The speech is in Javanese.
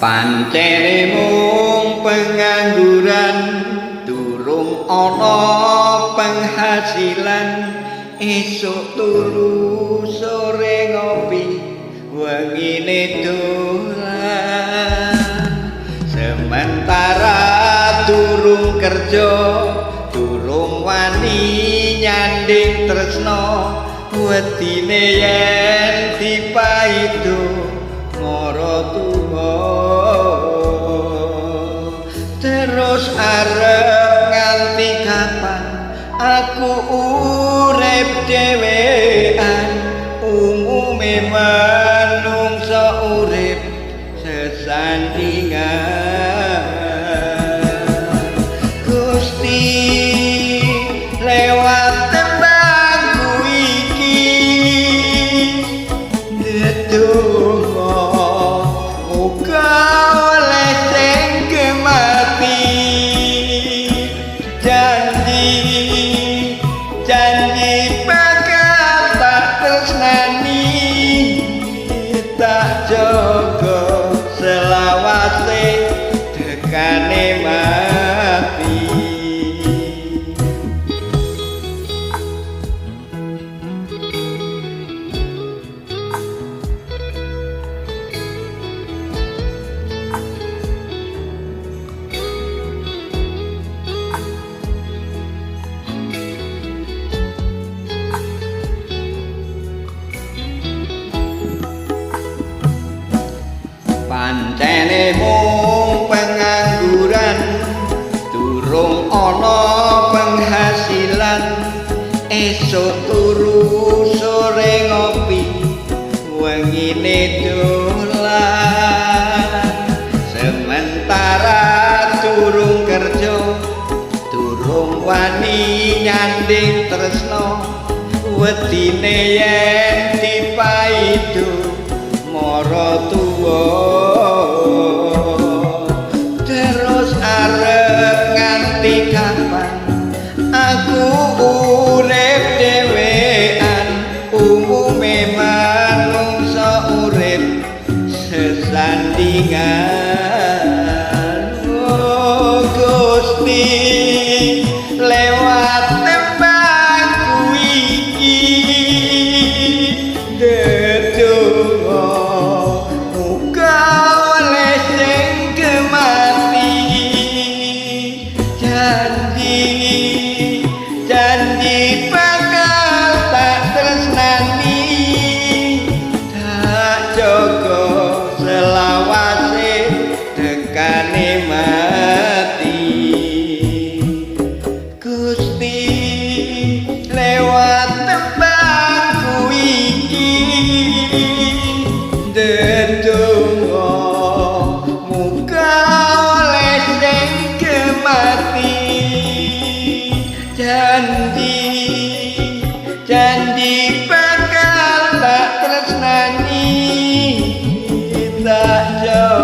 Pancene mung pengangguran, durung ana penghasilan, esuk turu, sore ngopi, wengine dolan. Sementara durung kerja, durung wani nyanding tresno, wedine yen dipaido mara tuwa. Terus arep nganti kapan aku urip dhewean? Umume manungsa urip sesandingan. Gusti, lewat tembangku iki ndedonga muga oleh sing gemati. Janji, janji bakal tak tresnani, tak jaga selawase tekane mati. Pancene mung pengangguran, durung ana penghasilan, esuk turu, sore ngopi, wengine dolan. Sementara durung kerja, durung wani nyanding tresno, wedine yen dipaido mara tuwa. Terus arep nganti kapan aku urip dhewean? Umume manungsa urip sesandingan. Oh Gusti, lewat tembangku iki ndedonga muga oleh sing gemati. Janji, janji bakal tak tresnani, tak jaga selawase tekane mati. Gusti, lewat tembangku iki ndedonga muga oleh sing gemati. Janji, janji bakal tak tresnani, tak jaga.